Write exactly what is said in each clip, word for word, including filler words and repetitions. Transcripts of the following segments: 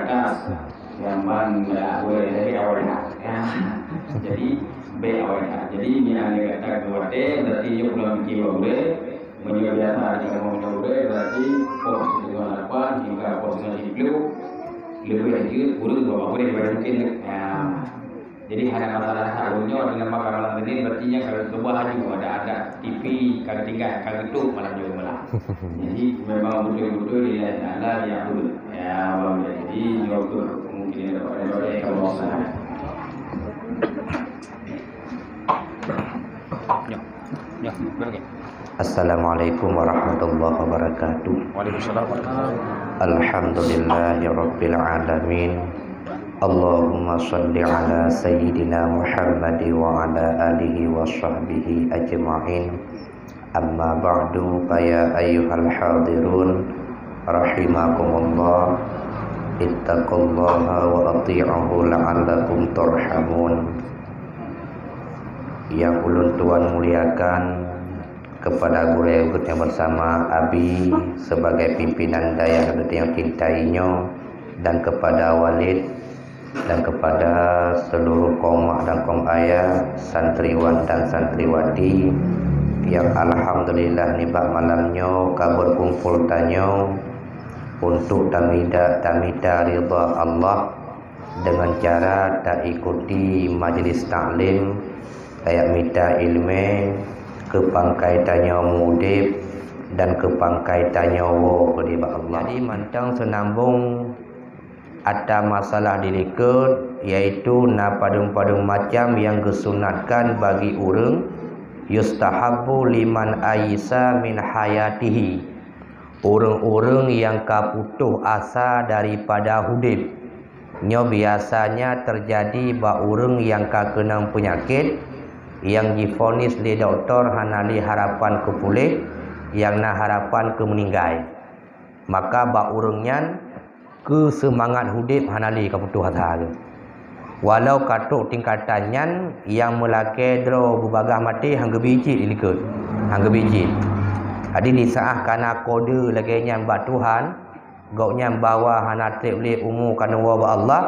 Atas, nyang ban meulah ulée dari awai that. Ya. Jadi, bek awai that. Jadi, ni anda kata ke watée, berarti yuk pulang bikin bak ulée. Meunyoe biasa aja kamoe minum ulée, berarti pos setengah lapan hingga pos setengah tujuh. Lebih jeuet ureueng bak ulée daripada mungkin. Ya. Jadi, hana masalah saboh nyoe dengan makan malam Senin, berarti nya kalau keubah laju ada-ada T V ka geutinggai, ka geutup malam nyoe malam. Jadi, memang betul-betul lillahi ta'ala diakhir. Ya, Abang, jadi nyoe tu mungkin ada pada-pada yang Allah sana. Ya, ya, betul. Assalamualaikum warahmatullahi wabarakatuh. Waalaikumsalam warahmatullahi wabarakatuh. Alhamdulillahirabbil alamin. Allahumma shalli ala sayyidina Muhammad wa ala alihi wa sahbihi ajma'in. Amma ba'du, fa ya ayyuhal hadirun rahimakumullah, ittaqullaha wa ati'uhu la'allakum turhamun. Yang ulôn tuan muliakan, kepada gurée geutanyoe yang bersama, Abi sebagai pimpinan dayah geutanyoe cintai nyoe, dan kepada Walid dan kepada seluruh kaum mak dan kaum ayah, santriwan dan santriwati yang alhamdulillah nibak malam nyoe ka berkumpul tanyoe untuk tamida, tamita ridha Allah dengan cara taikuti majlis taklim, kayak mita ilmu, keu pangkai tanyoe mudeb dan keu pangkai tanyoe woe keudeh bak Allah. Jadi mantong seunambong ata masalah di likot, yaitu na padum-padum macam nyang geusunatkan bagi ureuëng, yustahabbu liman ayisa min hayatihi, ureuëng-ureuëng nyang ka putôh asa daripada udeb. Nyoe biasanya teujadi bak ureuëng nyang ka keunong peunyakét nyang jifonis lé dokto hana lé harapan keu puléh, nyang na harapan keu meuninggai. Maka bak ureuëng nyan keuseumangat udeb hana lé ka putôh asa lé. Walau ka trok tingkatan nyan, nyang meulakée droe beubagaih maté han geubi cit di likot, han geubi cit. Jadi di saát kana kode lagée nyan bak Tuhan, gobnyan bahwa hana treb lé umu ka neuwoe bak Allah,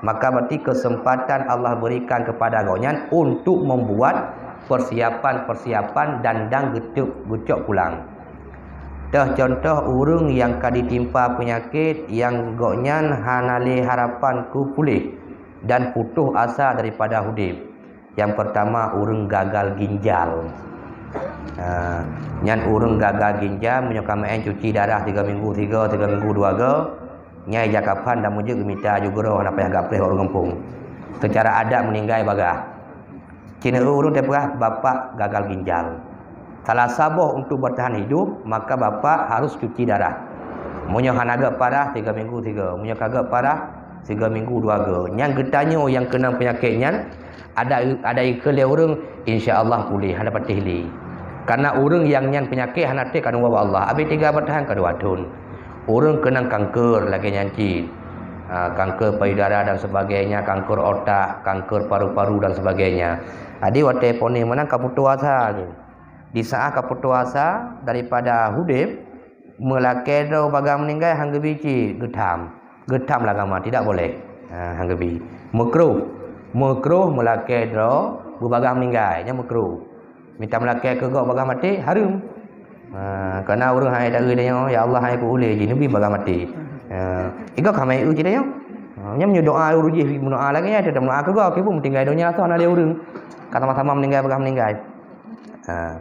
maka berarti kesempatan Allah berikan kepada gobnyan untuk membuat persiapan-persiapan dan dang geucok, geucok pulang. Teuh contoh ureuëng nyang ka ditimpa peunyakét nyang gobnyan hana lé harapan keu puléh dan putôh asa daripada udeb. Nyang pertama, ureuëng gagal ginjal. Ha, nyan ureuëng gagal ginjal, meunyoe ka meu'en cuci darah tiga minggu tiga, tiga minggu dua go, nyai jak kapan dan meujeuet geumita aju geuroh hana payah gak preh ureuëng gampông. Secara adat meuninggai bagaih. Cina ureuëng teupeugah bapak gagal ginjal. Salah saboh untuk bertahan hidup, maka bapak harus cuci darah. Meunyoe hana geuparah, tiga minggu tiga. Meunyoe ka geuparah, tiga minggu dua go. Nyang geutanyoe nyang keunong peunyakét nyan, ada, ada ikheun lé ureuëng, insya Allah puléh, hana patéh lé. Karena ureuëng nyang nyan peunyakét hana treb ka neuwoe bak Allah, abéh tiga bertahan ka dua thon. Ureuëng keunong kanker lagée nyan cit. Ha, kanker payudara dan sebagainya, kanker otak, kanker paru-paru dan sebagainya. Jadi watée ponis meunan ka putôh asa lé. Di saát ka putôh asa daripada udeb, meulakée droe bagaih meuninggai han geubi cit geutham. Geutham lam agama tidak boleh. Ha, han geubi. Meukruh. Meukruh meulakée droe beubagaih meuninggai, nyan meukruh. Mita meulakée keu gob bagaih maté hareuem. Ha, karena ureuëng hai dari dia, ya Allah hai ku ulée jih neubi bagaih maté. Ha, igo ka mai eu cit nyoe. Ha, nyan meunyoe doa ureuëng jih meudoa lagée nyan, teutab meudoa keu gob, keu meuninggai donya tu hana lé ureuëng. Ka sama-sama meuninggai bagaih meuninggai. Ha.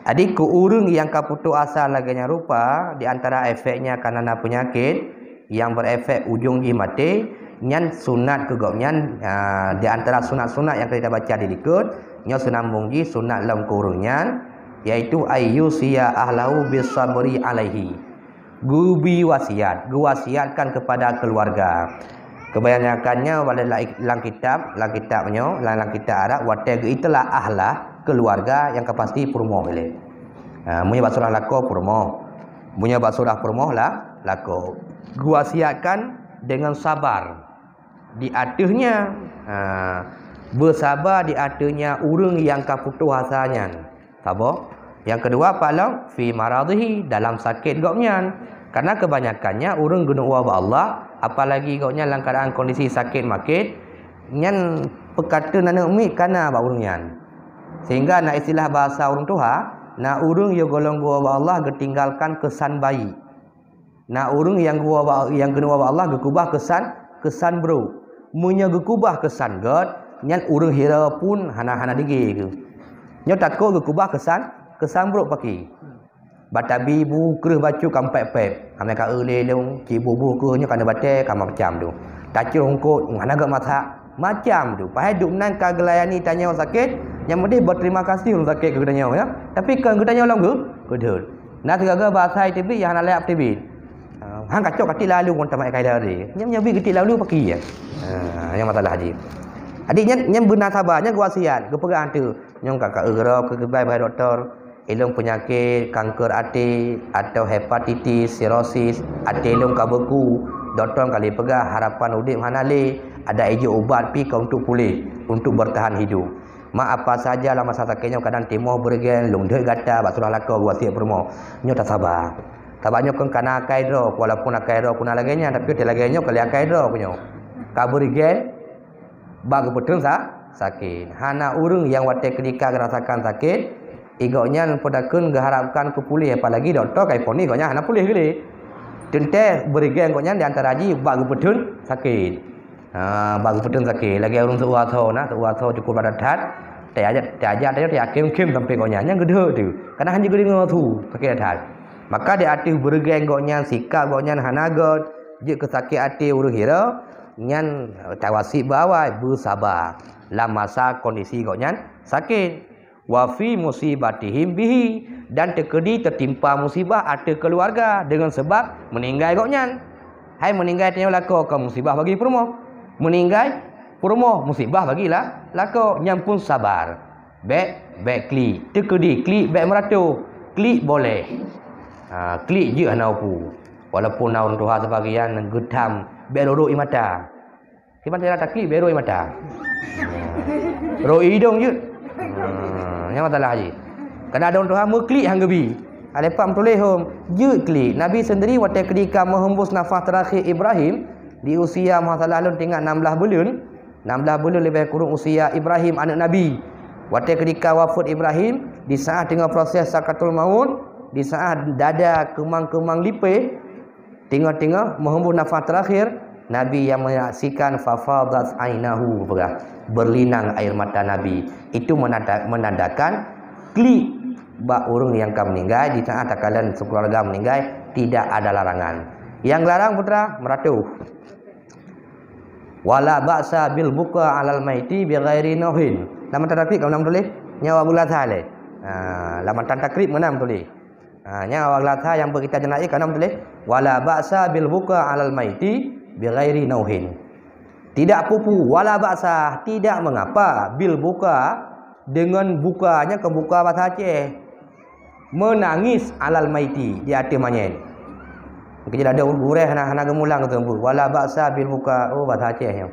Jadi keu ureuëng nyang ka putôh asa lagée nyan rupa, di antara efeknya karena na peunyakét nyang berefek ujong jih maté, nyan sunat keu gobnyan, ha, di antara sunat-sunat nyang ka tabaca di likot, nyoe seunambong jih sunat lom keu ureuëng nyan, yaitu ayyusiya ahlahu bisabri alaihi. Geubi wasiat, geuwasiatkan kepada keluarga. Kebanyakannya pada la-, lam kitab, lam kitab nyoe, lam, lam kitab Arab, watée geuistilah ahlah, keluarga nyang ka pasti peurumoh ilée. Ha, meunyoe bak surah lakoe peurumoh. Meunyoe bak surah peurumoh lah, lakoe. Geuwasiatkan dengan sabar di ateuehnya. Ha, beusaba di ateuehnya ureuëng nyang ka putôh asa nyan. Saboh. Nyang keudua, apa lom? Fi maradhihi, dalam sakét gobnyan. Karena kebanyakannya ureuëng geuneuk woe bak Allah, Apalagi gobnyan lam keuadaan kondisi sakét makét, nyan peukateun aneuk miet ka na bak ureuëng nyan. Sehingga na istilah bahasa ureuëng tuha, na ureuëng nyang golom geuwoe bak Allah geutinggalkan keusan baik. Na ureuëng nyang geuwoe bak, nyang geuwoe bak Allah geukeubah keusan, keusan brok. Meunyoe geukeubah keusan gét, nyan ureuëng hira pun hana, hana degé geuh. Nyoe takot geukeubah keusan, keusan brok pakri. Batabi bu kreueh bacut ka pép-pép. Hana ka eu lé lôn, cit bu-bu kreueh nyoe ka neubatée ka macam tu. Tacroh eungkôt, hana gét masak, macam tu. Padahai duek nan ka geulayani tanyoe sakét, nyang meudeh berterima kasih ureuëng sakét keu geutanyoe, ya. Tapi kon geutanyoe lom geu-, geudeuet. Na sigaga bahasa teubiet nyang hana layak teubiet. Ah, han kacok katik lalu ngon tamat kaidah tadi. Nyang nyoe bi katik lalu pakri ya. Ah, nyang masalah haji. Adik nyan, nyan beuna saba, nyan geuwasiat, geupeugah tu. Nyang ka ka eu keudroe keu geubai bak doktor. Ilôn peunyakét kanker até atau hepatitis, sirosis, até lôn ka beuku, doktor ka lheueh peugah harapan udép hana lé, adak ijok ubat pih ka untuk puléh, untuk bertahan hidup. Mak apa saja lam masa sakét nyoe kadang timoh beureugen, lôn deuek gata bak surah lakoe geuwasiet peurumoh. Nyoe tasaba. Sabab nyoe kon kana akai droe, walaupun akai droe kuna lagée nyan, tapi watée lagée nyoe ka lheueh akai droe nyoe. Ka beureugen, bak geupeuteun sa-, sakét. Hana ureuëng nyang watée keudika geurasakan sakét, i gobnyan peudakeueng geuharapkan keu puléh, apalagi dokto ka iponis gobnyan hana puléh geuh lé. Teuntée beureugen gobnyan di antara jih bak geupeuteun sakét. Ha, bak geupeuteun sakét. Lagée ureuëng seuwa tho na, seuwa tho cukup padat that. Teuajak, teuajak, teuajak, teuajak, khem-khem sampoe gobnyan. Nyang geudeuek tu. Kadang hana geudeungoe su, sakét that. Maka di ateueh beureugen gobnyan, sikap gobnyan hana gét, jeuet keu sakét até ureuëng hira, nyan tawasiet beuawai, beusaba lam masa kondisi gobnyan sakét. Wa fi musibatihim bihi, dan teukeudi teutimpa musibah ateueh keuluwarga deungon sabab meuninggai gobnyan. Hai meuninggai tanyoe lakoe kon musibah bagi peurumoh. Meuninggai peurumoh musibah bagi la-, lakoe, nyan pun sabar. Bék, bék klik. Teukeudi klik bék meuratoh. Klik boleh. Ha, klik jeuet hana upu. Walaupun na ureuëng tuha sibagian geutham bék rot-rot ie mata. Kiban cara taklik bék rot ie mata. Rot idong jeuet. Ha, nyang masalah jih. Kadang ada ureuëng tuha meuklik han geubi. Alé pam tuléh hom, jeuet klik. Nabi sendiri watée keudika meuhembus nafas terakhir Ibrahim di usia masalah lôn teuingat enam belas buleuen, enam belas buleuen leubeh kureueng usia Ibrahim aneuk Nabi. Watée keudika wafeuet Ibrahim, di saat teungoh proses sakratul maut, di saat dada keumang-keumang lipéh, teungoh-teungoh meuhembus nafas terakhir, Nabi yang menyaksikan fafadat ainahu, peugah, berlinang air mata Nabi. Itu menanda-, menandakan klik bak ureuëng nyang ka meuninggai, di saat takalon sekeluarga meuninggai, tidak ada larangan. Nyang larang putra meuratoh. Wala ba'sa bil buka alal maiti bi ghairi nauhin. Lam matan takrib ka meunan tuléh? Nyawa bula saleh. Ha, lam matan takrib meunan tuléh. Ha, nyan awak lata nyang beuita jenayah ka meunan tuléh, "Wala ba'sa bil buka alal maiti bi ghairi nauhin." Tidak pupu, wala ba'sa, tidak mengapa, bil buka, dengan buka, nyan kon buka bahasa Aceh. Menangis alal maiti, di ateueh manyét. Mungkin ada gurée hana, hana geumulang tu, wala ba'sa bil buka, oh, bahasa Aceh nyan.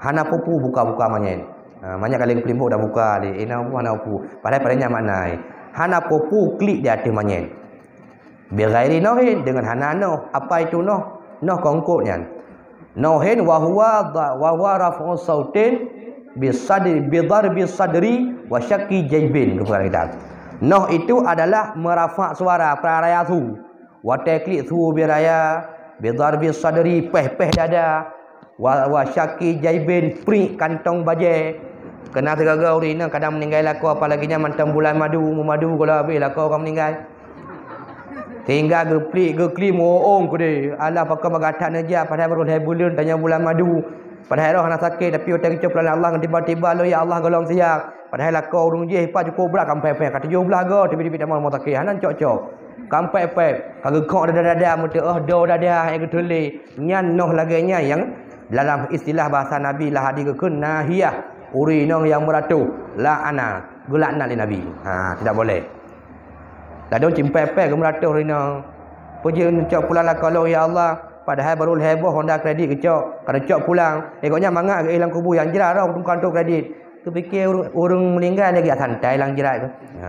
Hana pupu buka-buka manyét. Ha, manyét kali geupeulimbok dah buka lé. Eh, na pupu hana pupu. Padahai pada nyan makna, eh. Hana pupu klik di ateueh manyét. Bi ghairi nauhin, dengan hana noh. Apa itu noh? Noh kongkot nyan. Nauhin wa huwa dha-, wa huwa raf'u sautin bi sadri, bi dharbi sadri wa syaqqi jaibin. Geupeugah kitab. Noh itu adalah merafa' suara, peuraya su. Watée klik su biraya, bi dharbi sadri, péh-péh dada, wa, wa syaqqi jaibin, prik kantong bajée. Keunan sigaga ureuëng inong kadang meuninggai lakoe, apalagi nyan mantong bulan madu, meumadu gohlom habéh lakoe ka meuninggai. Sehingga geuplik, geuklik, meu'ong keudeh. Alah, pakon bak gata neujak, padahai barô lhée buleuen tanyoe bulan madu. Padahai roh hana sakét, tapi watée geucok pulang lé Allah ngon tiba-tiba lôn, "Ya Allah, gohlom siap." Padahai lakoe ureuëng jih pat cukôp brat, ka péh-péh, ka tujoh blaih goe, tiba-tiba tamong rumoh sakét, hana cok-cok. Ka péh-péh, ka geukhok dada-dada, meuteuoh do dada, hai geuteulé. Nyan noh lagée nyan nyang dalam istilah bahasa Nabi lah hadis geukheun nahiyah, ureuëng inong nyang meuratoh, la'ana, geulaknat lé Nabi. Ha, tidak boleh. Ladôm cimpék-pék geumeuratoh rinong. Peue jeuet neucok pulang lakoe lôn, ya Allah, padahai barô lhée boh honda kredit geucok, ka neucok pulang. Eh, gobnyan mangat geuéh lam kubu nyang jra roh tukang trok kredit. Geupike ureuëng, ureuëng meuninggai lagée santai lam jrat tu. Ha.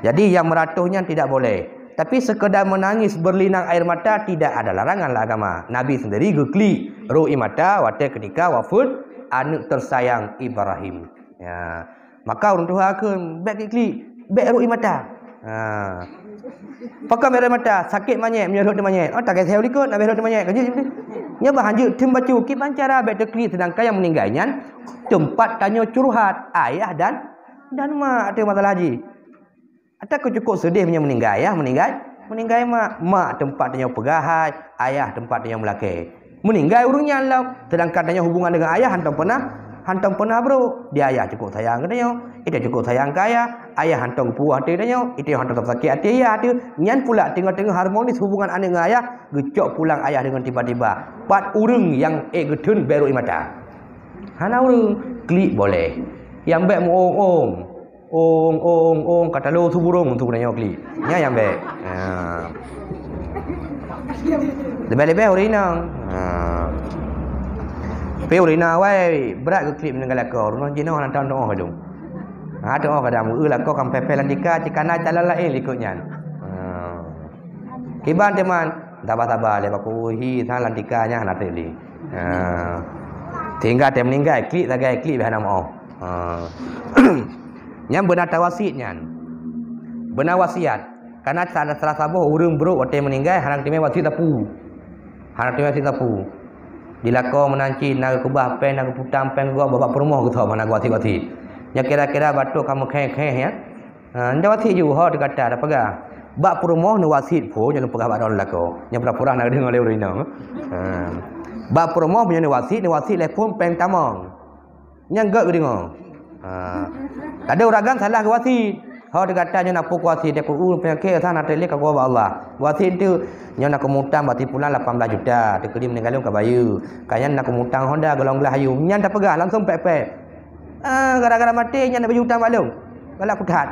Jadi, nyang meuratoh nyan tidak boleh. Tapi sekedar menangis berlinang air mata tidak ada larangan lah agama. Nabi sendiri geuklik roh ie mata watée ketika wafeuet aneuk tersayang Ibrahim. Ya. Maka ureuëng tuha kheun, "Bék klik-klik, bék roh ie mata." Ha. Pakon bék roh ie mata, sakét manyét, meunyoe rhot manyét. Oh, tagai sehat likot, nak bék rhot manyét. Kajut. Nyoe bah hanjeuet teumbacu, kiban cara bék teuklik, sedangkan nyang meuninggai nyan teumpat tanyoe curhat, ayah dan, dan mak, tu masalah jih. Atawa keu cukôp seudeh meunyoe meuninggai ayah, meuninggai, meuninggai mak, mak teumpat tanyoe peugah hai, ayah teumpat tanyoe meulakée. Meuninggai ureuëng nyan lom, seudangkan tanyoe hubungan deungon ayah hantom peunah, hantom peunah brok. Di ayah cukôp sayang keu tanyoe, ita cukôp sayang keu ayah, ayah hantom geupuwoe até tanyoe, ita hantom sakét até ayah teuh. Nyan pula teungoh-teungoh harmonis hubungan aneuk ngon ayah, geucok pulang ayah deungon tiba-tiba. Pat ureuëng nyang ék geutheun bék roh ie mata? Hana ureuëng, klik boleh. Nyang bék meuong-ong. Ong, ong, ong, ka talo su burông su geutanyoe klik. Nyan nyang bék. Ha. Leubeh-leubeh ureuëng inong. Ha. Tapi ureuëng inong awai brat geuklik meuninggai lakoe. Ureuëng jinoe hana tahu tuoh lom. Ha, tuoh kadang meu lakoe kan pepeh lam tika, cit kana calon laén likot nyan. Ha. Kiban teuma, saba-saba lé baku hi, sang lam tika nyan hana treb lé. Ha. Sehingga teuh meuninggai, klik sagai klik bah hana meuoh. Ha. Nyan beuna tawasiet nyan. Beuna wasiat. Karena salah, salah saboh ureuëng brok watée meuninggai hana geuteumé wasiet sapeue. Hana geuteumé wasiet sapeue. Di lakoe meunan cit na geukeubah péng, na geuputang péng geuh bak peurumoh geuthom hana geuwasiet-wasiet. Nyan kira-kira batuk ka meukheh-kheh nyan. Ha, nyan wasiet ju ho teuh gata tapeugah. Bak peurumoh neuwasiet phon nyan lôn peugah bak droeneuh lakoe. Nyan pura-pura na geudeungoe lé ureuëng inong. Ha. Bak peurumoh meunyoe neuwasiet, neuwasiet lé phon péng tamong. Nyang gét geudeungoe. Ha. Kadang ureuëng agam salah geuwasiet. Ho teuh gata nyoe na peue kuwasiet, dia ku peunyakét sana teuh lé ka kuwoe bak Allah. Wasiet tu nyoe na kumutang bak si pulan lapan belas juta, teukeudi meuninggai lôn ka bayeue. Ka nyan na kumutang Honda golom glah ayeu. Nyan tapeugah langsung pék-pék. Ah, gara-gara maté nyan na bayeue utang bak lôn. Galak kuthat.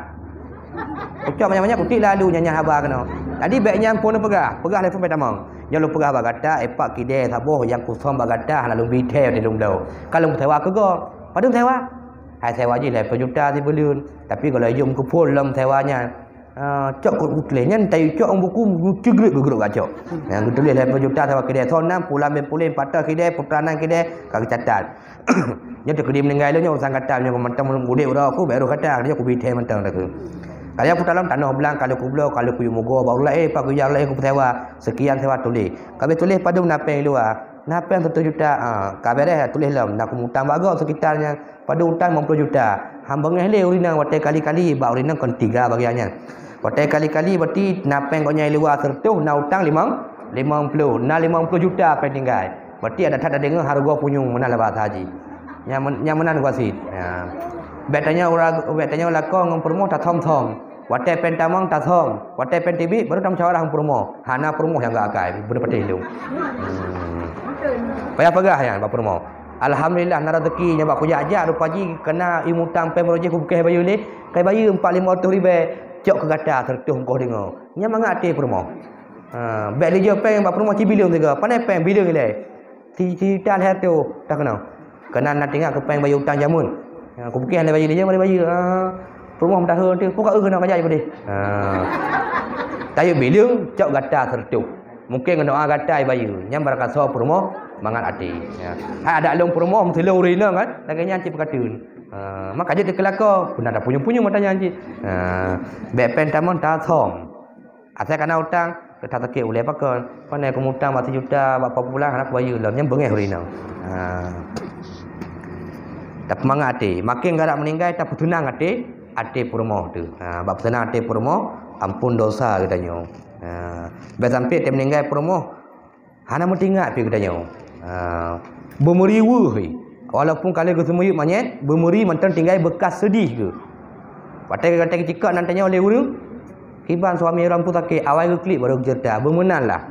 Kucok banyak-banyak kutik lalu nyan, nyan haba keunoe. Jadi bék nyan phon peugah, peugah lé phon péng tamong. Nyoe lôn peugah bak gata, epak kidée saboh nyang kusöm bak gata hana lôn bi thée di lôn bloe. Ka lôn sewa keu gob. Padum sewa? Hai sewa jih lhée ploh juta sibuleuen, tapi gohlom jom keu phon lom sewa nyan. Ah, cok keu tuléh nyan, tayu cok lam buku, ceugrek geugrek gacok. Nyang geutuléh lhée ploh juta sewa kidée, soe nan, pulan bin puléh, patah kidée, putra nan kidée, ka geucatat. Nyoe teukeudi meuninggai lôn nyoe urusan gata nyoe mantong udeb uroe ku, baru gata nyoe kubi thée mantong dah ku. Kalian putra lom tanoh blang kalau kubloe, kalau kuyue mugoe bak ureuëng laén, eh, pak kuyue ureuëng laén kupeusewa, sekian sewa tuléh. Ka habéh tuléh padum na péng luwa, na péng seratus juta, ah, ka beres tuléh lom, na kumutang bak gob sekitar nyan. Padum utang limong ploh juta. Han beungéh lé ureuëng inong watée kali-kali bak ureuëng inong kon tiga bagian nyan. Watée kali-kali berarti na péng gobnyan luwa seratus, na utang limong, limong ploh, na limong ploh juta péng tinggai. Berarti adak that tadeungoe hareuga punyueng meunan laba saji. Nyang men-, nyang meunan kuwasiet. Ya. Bék tanyoe ura-, bék tanyoe lakoe ngon peurumoh tathom-thom. Watée péng tamong tathom, watée péng teubiet baru tamusyawarah ngon peurumoh. Hana peurumoh nyang geuakai, beuna patéh lôn. Hmm. Payah peugah nyan bak peurumoh. Alhamdulillah na rezeki nyoe bak kujak-jak rupa jih keunan ié mutang péng meurojih kubukéh bayeue lé, kai bayeue empat lima ratus ribée, cok keu gata seratus meukoh deungoe. Nyan mangat até peurumoh. Ha, bék lé jeuet péng bak peurumoh cibileueng sigoe, panai péng bileueng ilée. Si, si juta lhée reutôh takeunoe. Keunan na teuingat keu péng bayeue utang jameun. Ha, kubukéh hana bayeue lé, jeuet bayeue. Ha, peurumoh meutahe teuh, peue ka eu keunoe kajak jipeude. Ha. Tayue bileueng cok gata seratus. Mungken ngon doa gata ibayeue, nyan barangkasoe peurumoh mangat até. Ya. Hai adak lôn peurumoh meusilong ureuëng inong kan, lagée nyan cit peukateuen. Ha, maka jeuet teukeulakoe, beuna tapunyueng-punyueng mata nyan cit. Ha, bék péng tamong tathom. Asai kana utang, ka tasakét ulée pakon. Kon kumutang bak sijuta, bak pat pulan hana kubayeue lom, nyan beungéh ureuëng inong. Ha. Tapeumangat até, maken galak meuninggai tapeuseunang até, até peurumoh teuh. Ha, bak peuseunang até peurumoh, ampôn dosa geutanyoe. Ha, bék sampai teumeuninggai peurumoh hana meuteuingat pih geutanyoe. Ha, beumeuri weueh. Walaupun ka lheueh geuseumiyueb manyét, beumeuri mantong tinggai beukas seudeh geuh. Watée gata geucikak nan tanyoe lé ureuëng, kiban suami droe peue sakét, awai geuklik baru geuceurita, beumeunan lah.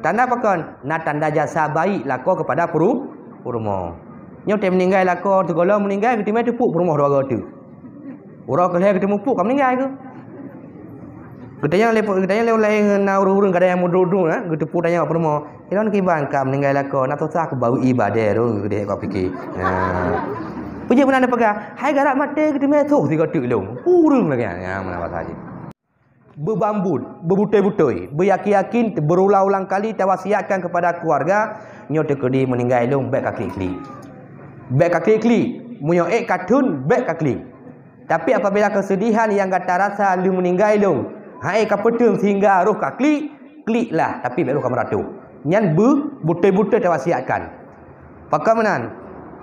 Tanda pakon? Na tanda jasa baik lakoe keupada peurumoh. Nyoe teumeuninggai lakoe, sigohlom meuninggai geuteumé teupok peurumoh dua goe teuk. Uroe keu lhée geuteumupuk ka meuninggai keuh. Geutanyong lé, geutanyong lé ureuëng laén na ureuëng-ureuëng kadang nyang meudroe-droe, eh, geuteupeue tanyong peurumoh. Ilôn kiban ka meuninggai lakoe, na susah kubawei ibadah roh geudeh ka pike. Nah. Peujeuet meunan neupeugah, hai galak maté geuteumé soh sigoe teuk lôn. Ureuëng lagée nyan, meunan basa jih. beubambut, beubutôi-butôi, beuyakin-yakin, berulang-ulang kali tawasiatkan kepada keluarga, nyoe teukeudi meuninggai lôn bék ka klik-klik. Bék ka klik-klik, meunyoe ék ka theun, bék ka klik. Tapi apabila kesedihan yang gata rasa lheueh meuninggai lôn, han ék ka peutheun sehingga roh ka klik, kliklah, tapi bék roh ka meuratoh. Nyan beu-, butôi-butôi tawasiatkan. Pakon meunan,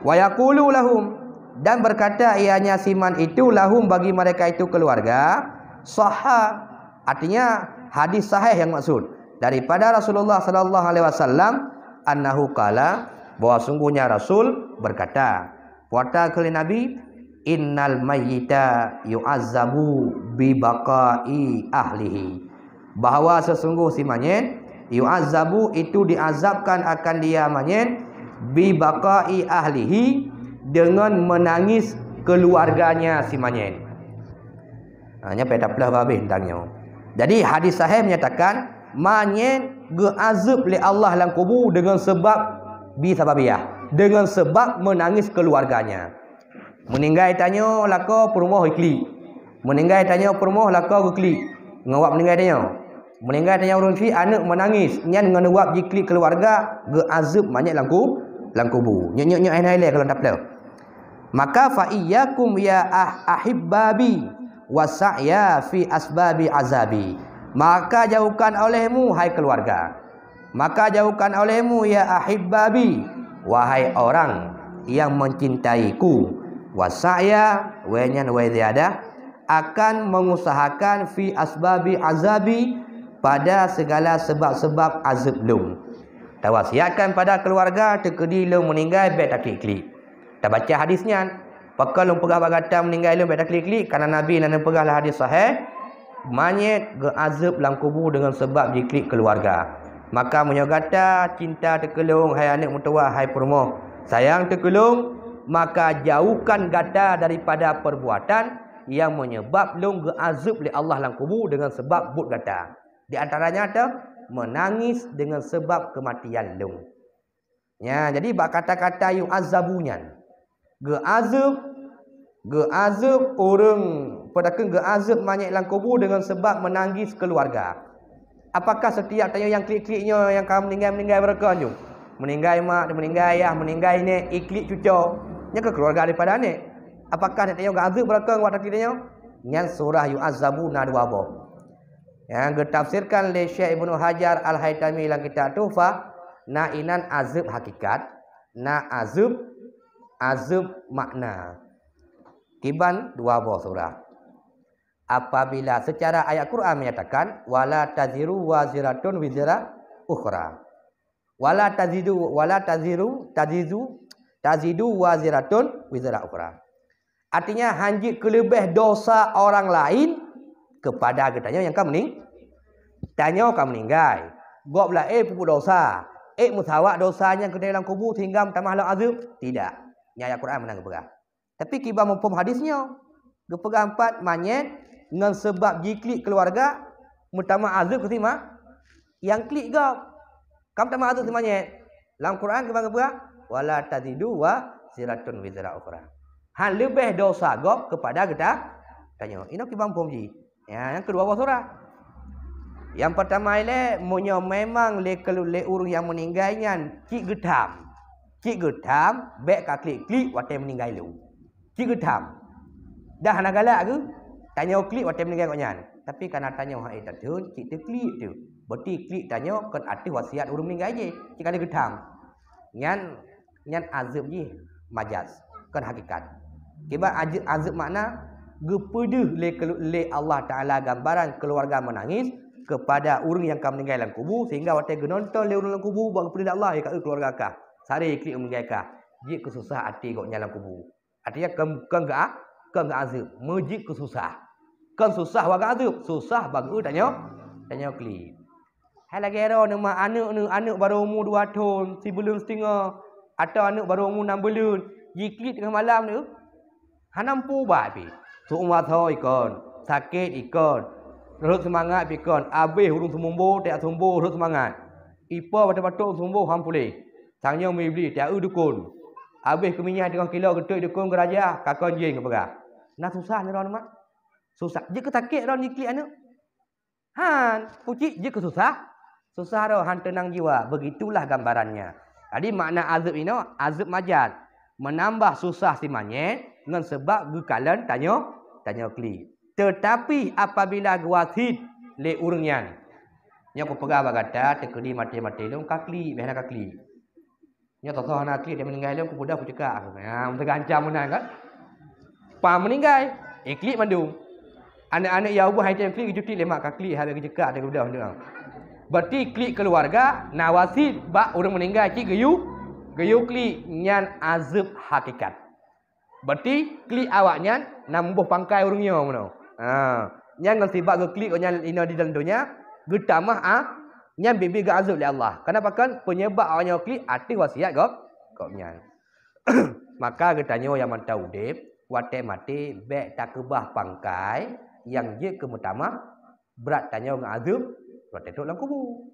wa yaqulu lahum, dan berkata ianya si man itu lahum bagi mereka itu keluarga, sahha, artinya hadis sahih yang maksud daripada Rasulullah sallallahu alaihi wasallam, annahu qala, bahwa sungguhnya Rasul berkata, peugah keu Nabi, innal mayyita yu'azzabu bi baqa'i ahlihi, bahwa sesungguh si manyét yu'azzabu itu diazabkan akan dia manyét bi baqa'i ahlihi, dengan menangis keluarganya si manyét. Ha, nyan payah tapeugah babeh tentang nyoe. Jadi hadis sahih menyatakan manyét geuazeueb lé Allah lam kubu dengan sebab bi sababiah, dengan sebab menangis keluarganya. Meuninggai tanyoe lakoe peurumoh iklik. Meuninggai tanyoe peurumoh lakoe geuklik. Ngon wab meuninggai tanyoe. Meuninggai tanyoe ureuëng chik aneuëk meunangis, nyan ngon wab jiklik keuluwarga geuazeueb manyét lam ku-, lam kubu. Nyoe nyoe nyoe hai nai lé kalon tapeuleueh. Maka fa iyyakum ya ah, ahibbabi wa sa'ya fi asbabi azabi. Maka jauhkan olehmu hai keuluwarga. Maka jauhkan olehmu ya ahibbabi, wahai orang yang mencintaiku, wa sa'ya, wa nyan wa ziyadah, akan mengusahakan fi asbabi azabi, pada segala sebab-sebab azab lôn. Tawasiatkan pada keuluwarga teukeudi lôn meuninggai bék taklik-klik. Tabaca hadis nyan. Pakon lôn peugah bak gata meuninggai lôn bék taklik-klik, karena Nabi na neupeugah lam hadis sahih, manyét geuazeueb lam kubu deungon sabab jiklik keuluwarga. Maka meunyoe gata cinta teuh keu lôn, hai aneuëk meutuwah, hai peurumoh, sayang teuh keu lôn, maka jauhkan gata daripada perbuatan nyang meunyeubab lôn geuazeueb lé Allah lam kubu deungon sabab buet gata. Di antaranya teuh meunangis deungon sabab keumatian lôn. Nya, jadi bak kata-kata yu'azzabu nyan, geuazeueb, geuazeueb ureuëng, peue takheun geuazeueb manyét lam kubu deungon sabab meunangis keuluwarga. Apakah setiap tanyoe nyang klik-klik nyoe nyang ka meuninggai-meuninggai baroekon nyoe? Meuninggai mak, meuninggai ayah, meuninggai nèk, iklik cucoe. Nyan keuh keuluwarga daripada nèk. Apakah nèk tanyoe geuazeueb baroekon wak taklik tanyoe? Nyan surah yu'azzabu na dua boh. Nyang geutafsirkan lé Syekh Ibnu Hajar Al-Haitami lam kitab Tuhfah, na inan azeueb hakikat, na azeueb, azeueb makna. Kiban dua boh surah. Apabila secara ayat Quran menyatakan, "Wala taziru waziratun wizra ukhra." Wala tazidu, wala taziru, tazizu, tazidu waziratun wizra ukhra. Artinya, hanjeuet keuleubeh dosa orang lain kepada geutanyoe nyang ka meuning-, tanyoe ka meuninggai. Gob laén peubuet dosa, ék meusawa dosa nyan keunoe lam kubu sehingga meutamah lom azeueb? Tidak. Nyan ayat Quran meunan geupeugah. Tapi kiban muphom hadis nyoe, geupeugah empat manyét ngon sabab jiklik keuluwarga meutamah azeueb keu si ma-, nyang klik gob. Ka meutamah azeueb si manyét. Lam Quran kiban geupeugah, "Wala tazidu waziratun wizra ukhra." Han leubeh dosa gob keupada geuta-, tanyoe. Inoe kiban muphom jih. Ya, nyang keudua boh surah. Nyang peurtama ilée, meunyoe memang lé kelu-, lé ureuëng nyang meuninggai nyan cit geutham. Cit geutham, bék ka klik-klik watée meuninggai lom. Cit geutham. Dah hana galak geuh, tanyoe klik watée meuninggai gobnyan. Tapi kana tanyoe hai tatheun, cit teuklik teuk. Berarti klik tanyoe kon ateueh wasiat ureuëng meuninggai jih. Cit ka lheueh geutham. Nyan Nyan azeueb jih majaz, kon hakikat. Kiban azeueb, azeueb makna geupeudeuh lé kelu-, lé Allah Taala gambaran keuluwarga meunangis keupada ureuëng nyang ka meuninggai lam kubu, sehingga watée geunonton lé ureuëng lam kubu bak geupeudeuh lé Allah, "Hai ka eu keuluwarga kah, sare klik meuninggai kah," jeuet keu susah até gobnyan lam kubu. Artinya kon, kon geu-, kon geuazeueb, meujeuet keu susah. Kon susah bak geuazeueb, susah bak geu-, tanyoe, tanyoe klik. Hai lagée droeneuh mah aneuëk neuh, aneuëk barô umu dua thon, sibuleuen siteungoh, atawa aneuëk barô umu nam buleuen, jiklik teungoh malam neuh, hana muphom ubat pih. Seuôt meuasoe ikon, sakét ikon, rhot seumangat pih ikon, abéh ureuëng seumumbo, tajak seumumbo rhot seumangat. Ipo batot-batot seumumbo han puléh. Sang nyoe meu Iblih, tajak eu dukon. Abéh keu minyeuk teungoh kilo geutot dukon geuraja, ka kon jén geupeugah. Na susah nyoe droeneuh mah. Susah. Jeuet keu sakét droeneuh jiklik aneuëk. Han, pucit jeuet keu susah. Susah roh, han teunang jiwa. Begitulah gambarannya. Jadi makna azab inoe, azab majaz. Menambah susah si manyét ngon sebab geukalon tanyoe, tanyoe klik. Tetapi apabila geuwasiet lé ureuëng nyan, nyoe kupeugah bak gata, teukeudi maté-maté lôn ka klik, beh na ka klik. Nyoe toh-toh hana klik, dia meuninggai lom, kupeugah kucekak. Ha, meuteugah ancam meunan kan? Pam meuninggai, eh, klik mandum. Aneuk-aneuk ya Allah, hai tem klik, geujuklik lé mak ka klik, habéh geucekak, dia geudah mandum. Berarti klik keluarga, na wasiet bak ureuëng meuninggai cit geuyue, geuyue klik, nyan azab hakikat. Berarti klik awak nyan na muboh pangkai ureuëng nyoe meunoe. Ha, nyan ngon sibak geuklik awak nyan inoe di dalam donya, geutamah a, nyan biet-biet geuazab lé Allah. Kenapa kan? Penyebab awak nyoe klik ateueh wasiat gob, gobnyan. Maka geutanyoe nyang mantong udeb, watée maté bék takeubah pangkai nyang jeuet keu meutamah brat tanyoe ngon azab watée trok lam kubu.